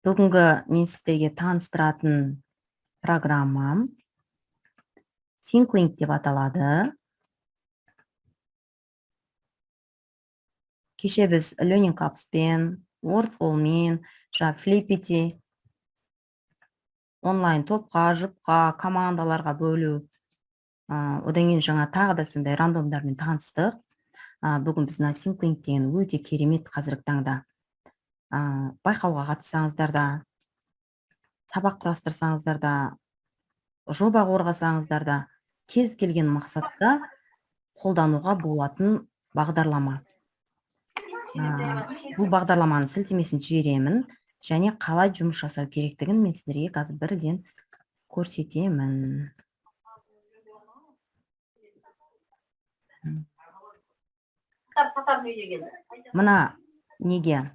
Бүгінгі мен сіздерге таныстыратын программам ThinkLink деп аталады. Кеше біз Learning Apps-пен, WordWall-мен, жаңа Flippity онлайн топқа, жұпқа, командаларға бөлу, одан кейін жаңа тағы да сондай рандомдармен таныстық. Бүгін біз мына ThinkLink деген өте керемет, қазіргі таңда байқауға қатыссаңыздар да, сабақ құрастырсаңыздар да, жоба қорғасаңыздар да, кез келген мақсатта қолдануға болатын бағдарлама. Бұл бағдарламаның сілтемесін жіберемін және қалай жұмыс жасау керектігін мен сіздерге қазір бірден көрсетемін. Мына неге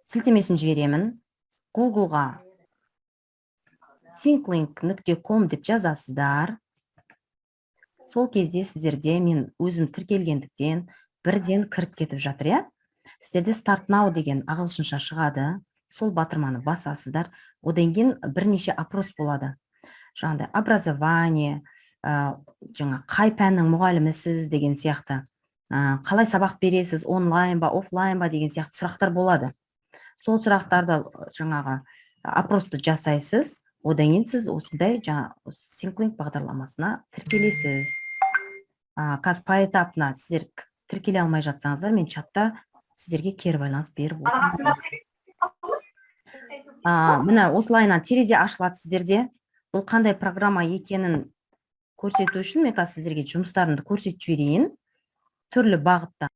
сілтемесін жіберемін. Гуглға thinklink.com деп жазасыздар. Сол кезде сіздерде, мен өзім тіркелгендіктен, бірден кіріп кетіп жатыр, иә. Сіздерде «Start now» деген ағылшынша шығады. Сол батырманы басасыздар. Одан кейін бірнеше опрос болады, жаңағыдай образование, жаңа қай пәннің мұғалімісіз деген сияқты, қалай сабақ бересіз, онлайн ба, офлайн ба деген сияқты сұрақтар болады. Сол сұрақтарды, жаңағы опросты жасайсыз. Одан кейін сіз осындай жаңа ThinkLink бағдарламасына тіркелесіз. Қазір поэтапно сіздер тіркеле алмай жатсаңыздар, мен чатта сіздерге кері байланыс беріп отырамын. Міне, осылайынан терезе ашылады сіздерде. Бұл қандай программа екенін көрсету үшін мен қазір сіздерге жұмыстарымды көрсетіп жіберейін түрлі бағытта.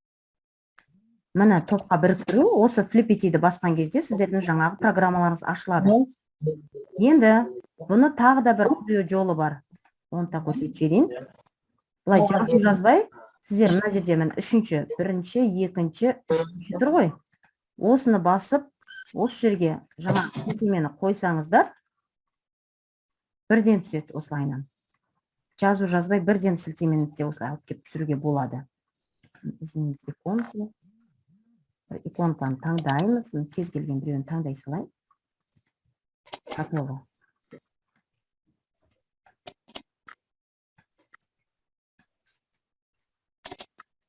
Міне, топқа біріктіру. Осы Flippity-ді басқан кезде сіздердің жаңағы программаларыңыз ашылады. Енді бұны тағы да бір құпия жолы бар, оны да көрсетіп жіберейін. Былай жазу жазбай, сіздер мына жерде, міне, үшінші, бірінші, екінші, үшінші тұр ғой, осыны басып, осы жерге жаңа сілтемені қойсаңыздар, бірден түседі. Осылайынан жазу жазбай, бірден сілтемені де осылай алып келіп түсіруге болады. Изменить иконку. Бір иконканы таңдаймыз. Кез келген біреуін таңдай салайын. Готово.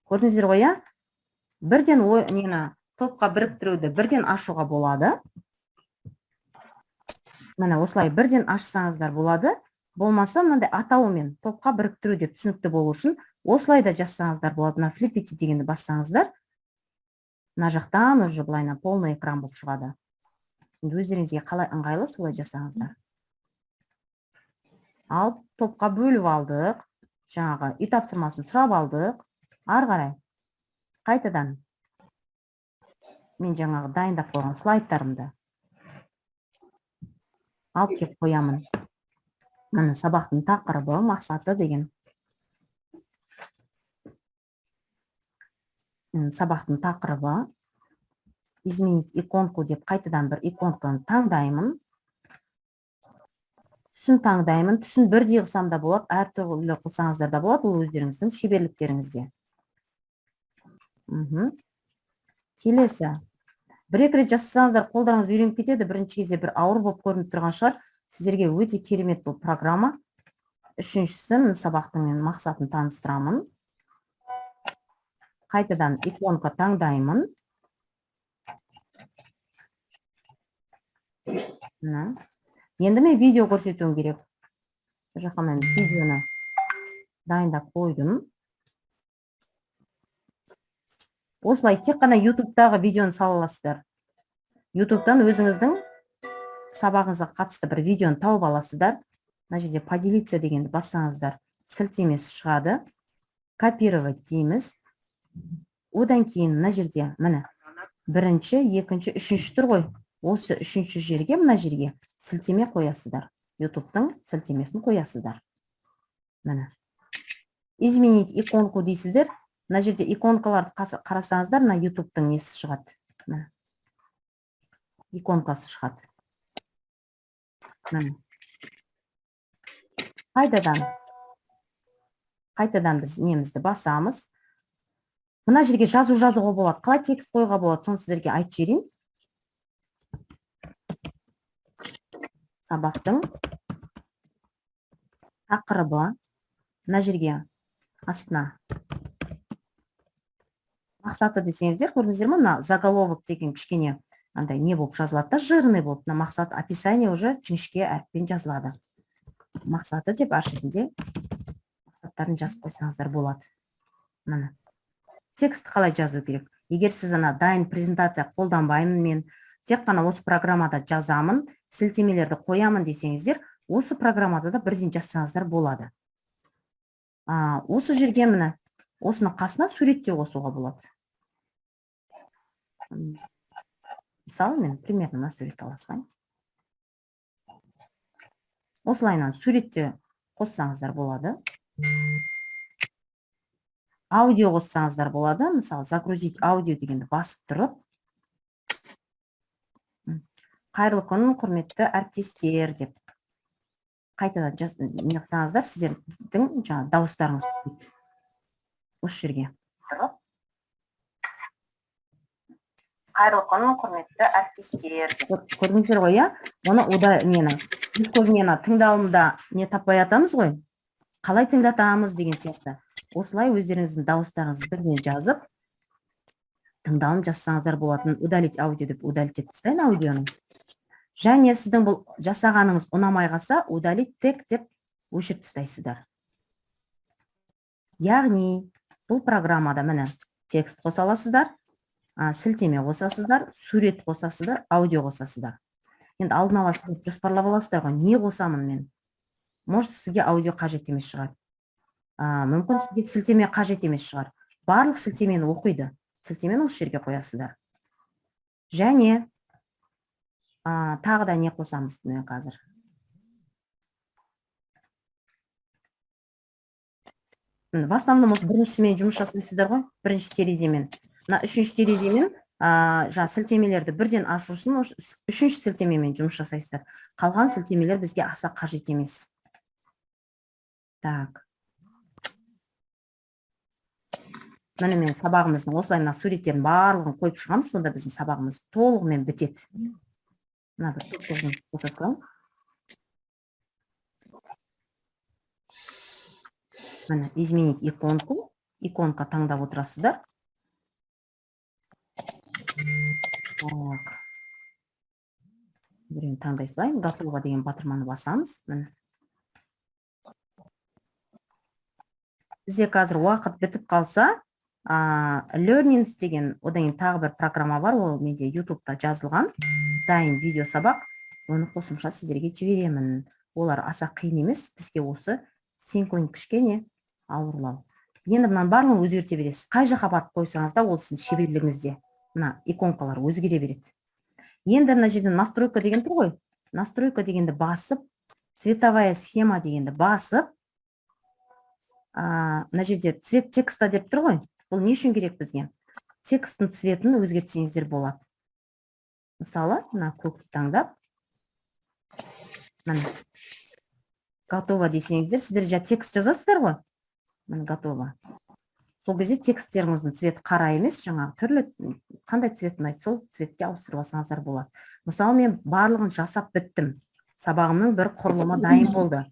Көрдіңіздер ғой, иә? Бірден ой, нені, топқа біріктіруді бірден ашуға болады. Міне, осылай бірден ашсаңыздар болады. Болмаса, мынандай атауымен топқа біріктіру деп түсінікті болу үшін осылай да жазсаңыздар болады. Мына Flippity дегенді бассаңыздар, мына жақтан уже былайынан полный экран болып шығады. Енді өздеріңізге қалай ыңғайлы, солай жасаңыздар. Ал топқа бөліп алдық, жаңағы үй тапсырмасын сұрап алдық. Ары қарай қайтадан мен жаңағы дайындап қойған слайдтарымды алып келіп қоямын. Міне, сабақтың тақырыбы, мақсаты деген. Сабақтың тақырыбы. «Изменить иконку» деп қайтадан бір иконканы таңдаймын, түсін таңдаймын. Түсін бірдей қылсам да болады, әртүрлі қылсаңыздар да болады, ол өздеріңіздің шеберліктеріңізде. Келесі бір екі рет жасасаңыздар, қолдарыңыз үйреніп кетеді. Бірінші кезде бір ауыр болып көрініп тұрған шығар сіздерге. Өте керемет бұл программа. Үшіншісі, міне, сабақтың мен мақсатын таныстырамын. Қайтадан иконка таңдаймын. Міне, енді мен видео көрсетуім керек. Бұл жаққа мен видеоны дайындап қойдым. Осылай тек қана Ютубтағы видеоны сала аласыздар. Ютубтан өзіңіздің сабағыңызға қатысты бір видеоны тауып аласыздар. Мына жерде «Поделиться» дегенді бассаңыздар, сілтемесі шығады. «Копировать» дейміз. Одан кейін мына жерде, міне, бірінші, екінші, үшінші тұр ғой, осы үшінші жерге, мына жерге сілтеме қоясыздар. Ютубтың сілтемесін қоясыздар. Міне, «Изменить иконку» дейсіздер. Мына жерде иконкаларды қарасаңыздар, мына Ютубтың несі шығады, міне, иконкасы шығады. Міне, қайтадан біз немізді басамыз. Мына жерге жазу жазуға болады. Қалай текст қоюға болады, соны сіздерге айтып жіберейін. Сабақтың тақырыбы, мына жерге астына мақсаты десеңіздер, көрдіңіздер ме, мына заголовок деген кішкене андай не болып жазылады да, жирный болып. Мына мақсат, описание уже жіңішке әріппен жазылады. Мақсаты деп ар шетінде мақсаттарын жазып қойсаңыздар болады. Міне, текст қалай жазу керек? Егер сіз ана дайын презентация қолданбаймын, мен тек қана осы программада жазамын, сілтемелерді қоямын десеңіздер, осы программада да бірден жазсаңыздар болады. Осы жерге, міне, осының қасына сурет те қосуға болады. Мысалы, мен примерно мына суретті ала салайын. Осылайынан суретте қоссаңыздар болады, аудио қоссаңыздар болады. Мысалы, «Загрузить аудио» дегенді басып тұрып, «Қайырлы күн, құрметті әріптестер» деп қайтадан не қылсаңыздар, сіздердің жаңағы дауыстарыңыз түседі осы жерге. Тұрып «Қайырлы күн, құрметті әріптестер» деп. Көрдіңіздер ғой, иә? Оны ода нені біз көбіне ана тыңдалымда не таппай жатамыз ғой, қалай тыңдатамыз деген сияқты. Осылай өздеріңіздің дауыстарыңызды бірден жазып, тыңдалым жазсаңыздар болатын. «Удалить аудио» деп удалить етіп тастайын аудионы. Және сіздің бұл жасағаныңыз ұнамай қалса, «Удалить тег» деп өшіріп тастайсыздар. Яғни бұл программада, міне, текст қоса аласыздар, сілтеме қосасыздар, сурет қосасыздар, аудио қосасыздар. Енді алдын ала сіздер жоспарлап аласыздар ғой, не қосамын мен. Может, сізге аудио қажет емес шығар, мүмкін, сізге сілтеме қажет емес шығар. Барлық сілтемені оқиды, сілтемені осы жерге қоясыздар. Және тағы да не қосамыз? Міне, қазір. Міне, в основном осы біріншісімен жұмыс жасайсыздар ғой, бірінші тереземен. Мына үшінші тереземен, жаңағы сілтемелерді бірден ашу үшін осы үшінші сілтемемен жұмыс жасайсыздар. Қалған сілтемелер бізге аса қажет емес. Так, міне, мен сабағымыздың осылай мына суреттердің барлығын қойып шығамыз, сонда біздің сабағымыз толығымен бітеді. Мына бір топтығын қоса салайын. Міне, «Изменить иконку», иконка таңдап отырасыздар. Так, біреуін таңдай салайын. «Готово» деген батырманы басамыз. Міне, бізде қазір уақыт бітіп қалса, Learnings деген одан кейін тағы бір программа бар, ол менде Ютубта жазылған дайын видео сабақ, оны қосымша сіздерге жіберемін. Олар аса қиын емес, бізге осы ThingLink кішкене ауырлау. Енді мынаның барлығын өзгерте бересіз. Қай жаққа барып қойсаңыз да, ол сіздің шеберлігіңізде. Мына иконкалар өзгере береді. Енді мына жерде «Настройка» деген тұр ғой. «Настройка» дегенді басып, «Цветовая схема» дегенді басып, мына жерде «Цвет текста» деп тұр ғой. Бұл не үшін керек бізге? Тексттің цветін өзгертсеңіздер болады. Мысалы, мына көкті таңдап, міне, «Готово» десеңіздер, сіздер жаңа текст жазасыздар ғой. Міне, «Готово». Сол кезде тексттеріңіздің цветі қара емес, жаңағы түрлі, қандай цвет ұнайды, сол цветке ауыстырып алсаңыздар болады. Мысалы, мен барлығын жасап біттім. Сабағымның бір құрылымы дайын болды.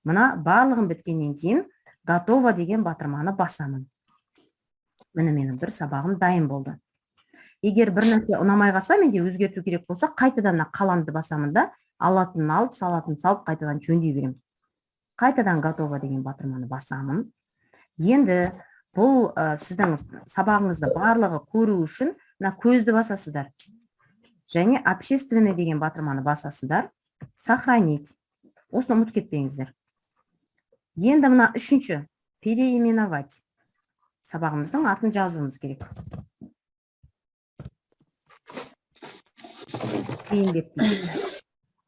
Мына барлығын біткеннен кейін «Готово» деген батырманы басамын. Міне, менің бір сабағым дайын болды. Егер бір нәрсе ұнамай қалса, менде өзгерту керек болса, қайтадан мына қаламды басамын да, алатынын алып, салатынын салып, қайтадан жөндей беремін. Қайтадан «Готово» деген батырманы басамын. Енді бұл сіздің сабағыңызды барлығы көру үшін мына көзді басасыздар және «Общественный» деген батырманы басасыздар. «Сохранить». Осыны ұмытып кетпеңіздер. Енді мына үшінші «Переименовать», сабағымыздың атын жазуымыз керек. Бейімбет дейік.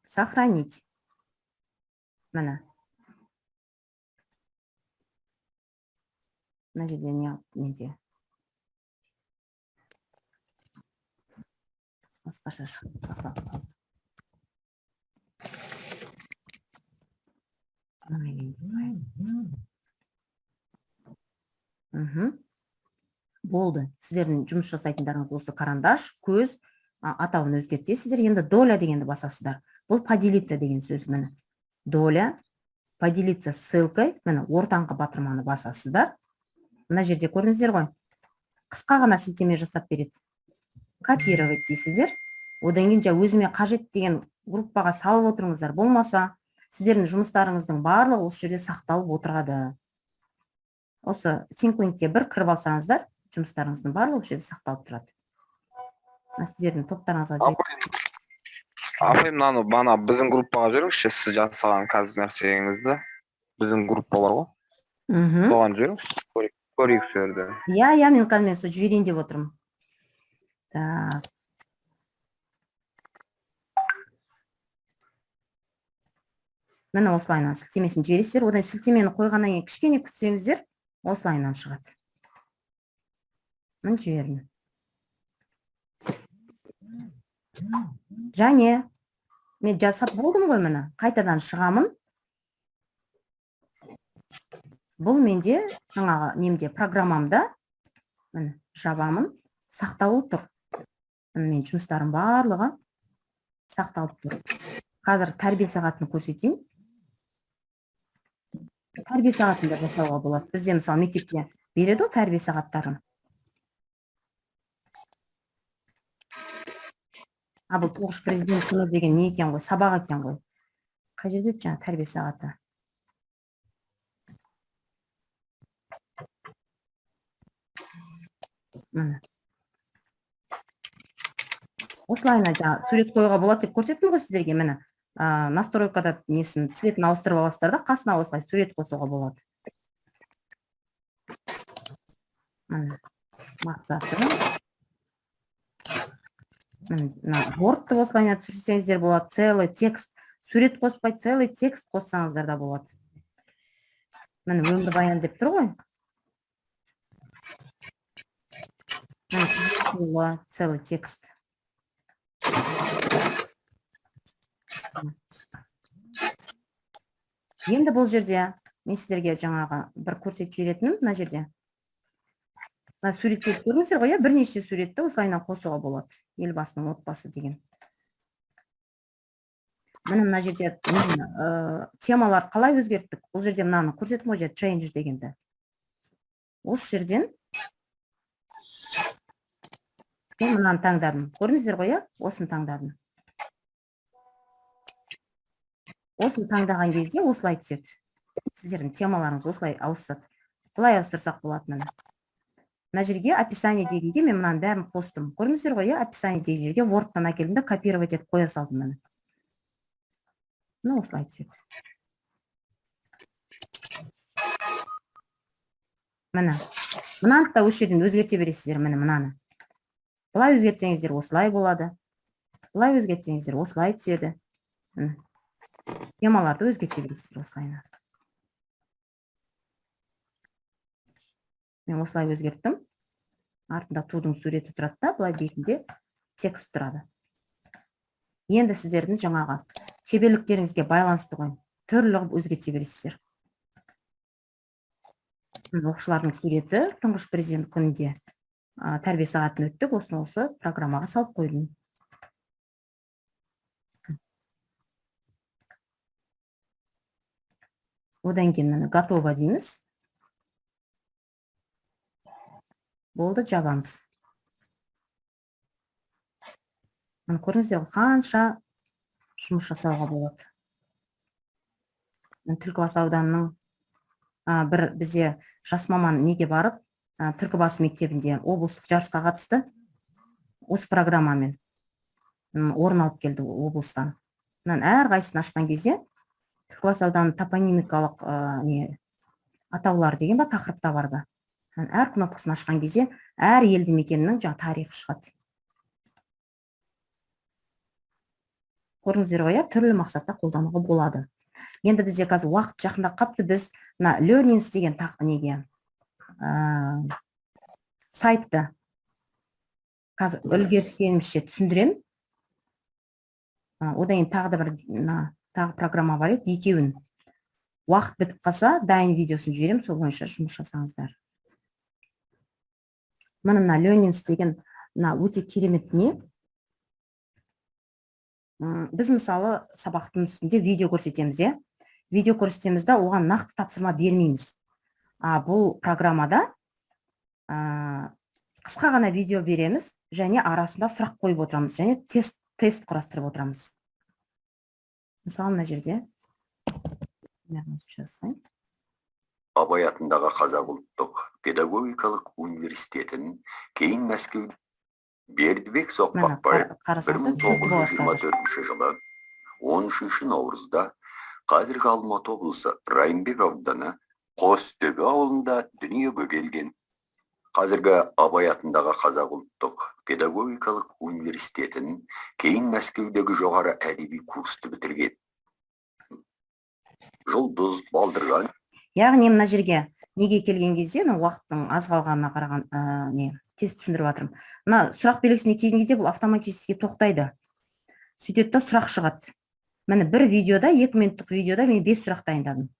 «Сохранить». Міне, мына жерде не менде басқаша сақталып қалды. Ай, менде. Болды. Сіздердің жұмыс жасайтындарыңыз осы карандаш, көз, атауын өзгертесіздер. Енді «Доля» дегенді басасыздар. Бұл поделиться деген сөз. Міне, доля, поделиться ссылкой. Міне, ортаңғы батырманы басасыздар. Мына жерде көрдіңіздер ғой, қысқа ғана сілтеме жасап береді. Копировать дейсіздер. Одан кейін жаңа өзіме қажет деген группаға салып отырыңыздар. Болмаса, сіздердің жұмыстарыңыздың барлығы осы жерде сақталып отырады. Осы ThingLink-ке бір кіріп алсаңыздар, жұмыстарыңыздың барлығы осы жерде сақталып тұрады. Мына сіздердің топтарыңызға Апай, мынаны бана біздің группаға жіберіңізші, сіз жасаған қазір нәрсеңізді. Біздің группа бар ғой. Соған жіберіңізші, көрейік сол жерде. Иә, мен қазір, мен сол жіберейін деп отырмын. Так, міне, осылайынан сілтемесін жібересіздер. Одан сілтемені қойғаннан кейін кішкене күтсеңіздер, осылайынан шығады. Міне, жібердім. Және мен жасап болдым ғой. Міне, қайтадан шығамын. Бұл менде жаңағы немде, программамда. Міне, жабамын, сақтаулы тұр. Міне, менің жұмыстарым барлығы сақталып тұр. Қазір тәрбие сағатын көрсетейін. Тәрбие сағатын да жасауға болады. Бізде, мысалы, мектепте береді ғой тәрбие сағаттарын. А, бұл Тұңғыш Президент күні деген не екен ғой, сабақ екен ғой. Қай жерде еді жаңа тәрбие сағаты? Міне, осылайына жаңа сурет қоюға болады деп көрсеттім ғой сіздерге. Міне, настройкада несін, цветін ауыстырып аласыздар да, қасына осылай сурет қосуға болады. Міне, мақсаты. Міне, мына Wordты осылайына түсірсеңіздер болады. Целый текст, сурет қоспай, целый текст қоссаңыздар да болады. Міне, өмірбаян деп тұр ғой. Міне, целый текст. Енді бұл жерде мен сіздерге жаңағы бір көрсетіп жіберетінім: мына жерде мына суреттерді көрдіңіздер ғой, иә? Бірнеше суретті осылайынан қосуға болады. Елбасының отбасы деген. Міне, мына жерде нені, темаларды қалай өзгерттік? Бұл жерде мынаны көрсеттім ғой, жерде change дегенді. Осы жерден мен мынаны таңдадым, көрдіңіздер ғой, иә? Осыны таңдадым. Осыны таңдаған кезде осылай түседі. Сіздердің темаларыңыз осылай ауысады. Былай ауыстырсақ болады. Міне, мына жерге описание дегенге мен мынаның бәрін қостым, көрдіңіздер ғой, иә? Описание деген жерге Wordтан әкелдім да, копировать етіп қоя салдым. Міне, міне, осылай түседі. Міне, мынаны да осы жерден өзгерте бересіздер. Міне, мынаны былай өзгертсеңіздер, осылай болады. Былай өзгертсеңіздер, осылай түседі. Міне, темаларды өзгерте бересіздер осылайынан. Мен осылай өзгерттім. Артында тудың суреті тұрады да, былай бетінде текст тұрады. Енді сіздердің жаңағы шеберліктеріңізге байланысты ғой, түрлі қылып өзгерте бересіздер. Міне, оқушылардың суреті. Тұңғыш Президент күнінде тәрбие сағатын өттік. Осыны осы программаға салып қойдым. Одан кейін, міне, готово дейміз. Болды, жабамыз. Міне, көрдіңіздер ғой, қанша жұмыс жасауға болады. Міне, Түлкібас ауданының бір бізде жас маман неге барып, Түлкібас мектебінде облыстық жарысқа қатысты. Осы программамен орын алып келді облыстан. Мынаның әрқайсысын ашқан кезде Түлкібас ауданы топонимикалық не атаулар деген ба, тақырыпта бар да. Мынаның әр кнопкасын ашқан кезде әр елді мекеннің жаңа тарихы шығады. Көрдіңіздер ғой, иә? Түрлі мақсатта қолдануға болады. Енді бізде қазір уақыт жақындап қапты. Біз мына Learnings деген неге, сайтты қазір үлгерткенімізше түсіндіремін. Одан кейін тағы да бір мына тағы программа бар еді, екеуін. Уақыт бітіп қалса, дайын видеосын жіберемін, сол бойынша жұмыс жасаңыздар. Міне, мына Learnings деген мына өте керемет не. Біз, мысалы, сабақтың үстінде видео көрсетеміз, иә, видео көрсетеміз да, оған нақты тапсырма бермейміз. А бұл программада қысқа ғана видео береміз және арасында сұрақ қойып отырамыз және тест құрастырып отырамыз. Мысалы, мына жерде примерно жазайын. Абай атындағы Қазақ ұлттық педагогикалық университетін, кейін Мәскеу. Бердібек Міне, Соқпақбаев бір қарасаңыздар, мың түсінікті тоғыз жүз болады жиырма қазір. төртінші жылы 13 наурызда қазіргі Алматы облысы, Райымбек ауданы, Қостөбе ауылында дүниеге келген. Қазіргі Абай атындағы Қазақ ұлттық педагогикалық университетін, кейін Мәскеудегі жоғары әдеби курсты бітірген. Жұлдыз, Балдырған. Яғни мына жерге неге келген кезде, мына уақыттың аз қалғанына қараған, не, тез түсіндіріп жатырмын. Мына сұрақ белгісіне келген кезде бұл автоматически тоқтайды, сөйтеді да, сұрақ шығады. Міне, бір видеода, 2 минуттық видеода мен бес сұрақ дайындадым.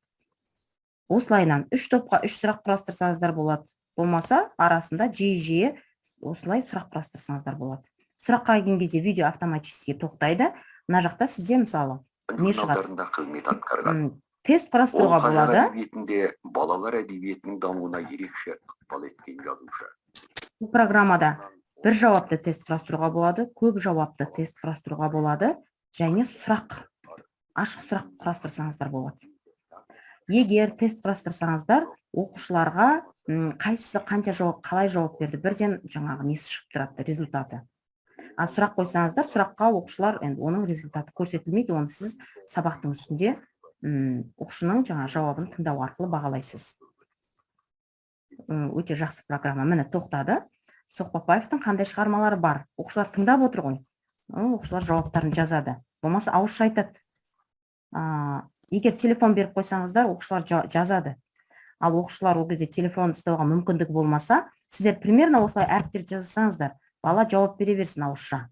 Осылайынан үш топқа үш сұрақ құрастырсаңыздар болады, болмаса арасында жиі жиі осылай сұрақ құрастырсаңыздар болады. Сұраққа келген кезде видео автоматически тоқтайды. Мына жақта сізде, мысалы, не шығады? Журналдарында қызмет атқарған. Тест Ол құрастыруға қазақ болады. әдебиетінде балалар әдебиетінің дамуына ерекше ықпал еткен жазушы. Бұл программада бір жауапты тест құрастыруға болады, көп жауапты тест құрастыруға болады және сұрақ, ашық сұрақ құрастырсаңыздар болады. Егер тест құрастырсаңыздар, оқушыларға қайсысы қанша жауап, қалай жауап берді, бірден жаңағы несі шығып тұрады, результаты. А сұрақ қойсаңыздар, сұраққа оқушылар, енді оның результаты көрсетілмейді, оны сіз сабақтың үстінде оқушының жаңа жауабын тыңдау арқылы бағалайсыз. Өте жақсы программа. Міне, тоқтады. Соқпақбаевтың қандай шығармалары бар? Оқушылар тыңдап отыр ғой. Оқушылар жауаптарын жазады, болмаса ауызша айтады. Егер телефон беріп қойсаңыздар, оқушылар жазады. Ал оқушылар ол кезде телефон ұстауға мүмкіндігі болмаса, сіздер примерно осылай әріптерді жазсаңыздар, бала жауап бере берсін ауызша.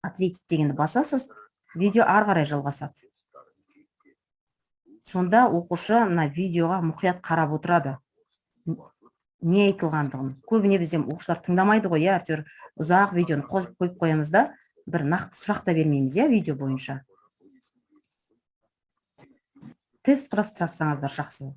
«Ответить» дегенді басасыз, видео ары қарай жалғасады. Сонда оқушы мына видеоға мұқият қарап отырады, не айтылғандығын. Көбіне бізде оқушылар тыңдамайды ғой, иә, әйтеуір ұзақ видеоны қосып қойып қоямыз да, бір нақты сұрақ та бермейміз, иә. Видео бойынша тест құрастырсаңыздар, жақсы.